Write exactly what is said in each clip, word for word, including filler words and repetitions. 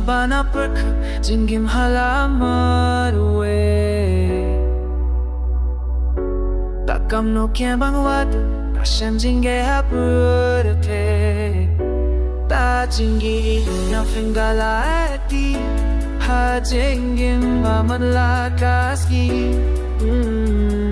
Ba na pyrkhat jingim ha la marwei. Takam noh kyrpang wat, ka shem jingeh ha pyrthei. Ta jingim na pyngalati, ha jingim ba man la ka ski. Mm.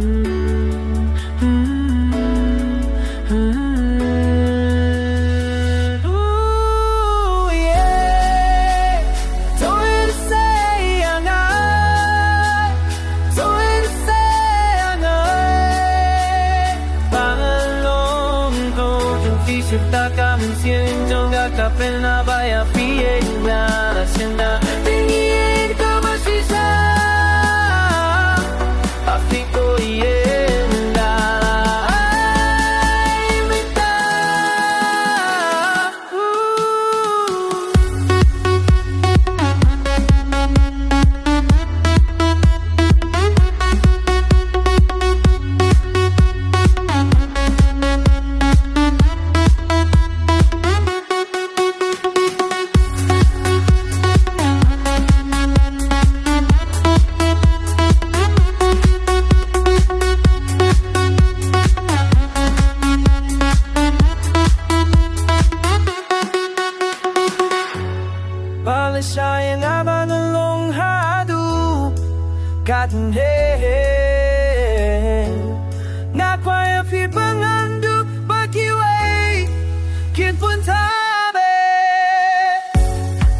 Ba la shai ïa nga ba ngan long haduh katne. Nga kwah ïa phi ba ngan duh bad kiwei kin pynthame.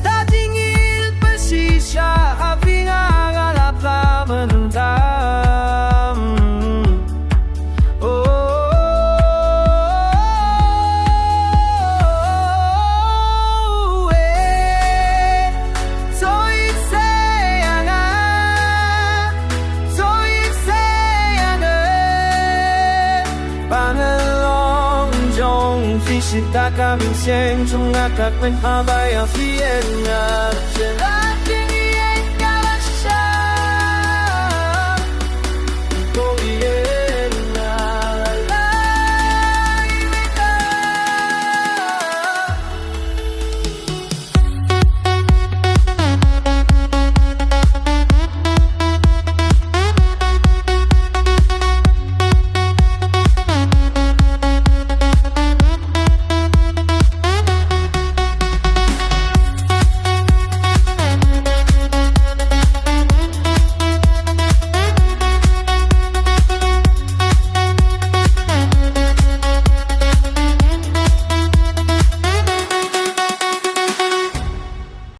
Ta jingïeit ba shisha ha phi nga, nga la pla mynta. Sita ka mynsiem jong nga ka kmen ha ba ïa phi ïa nga.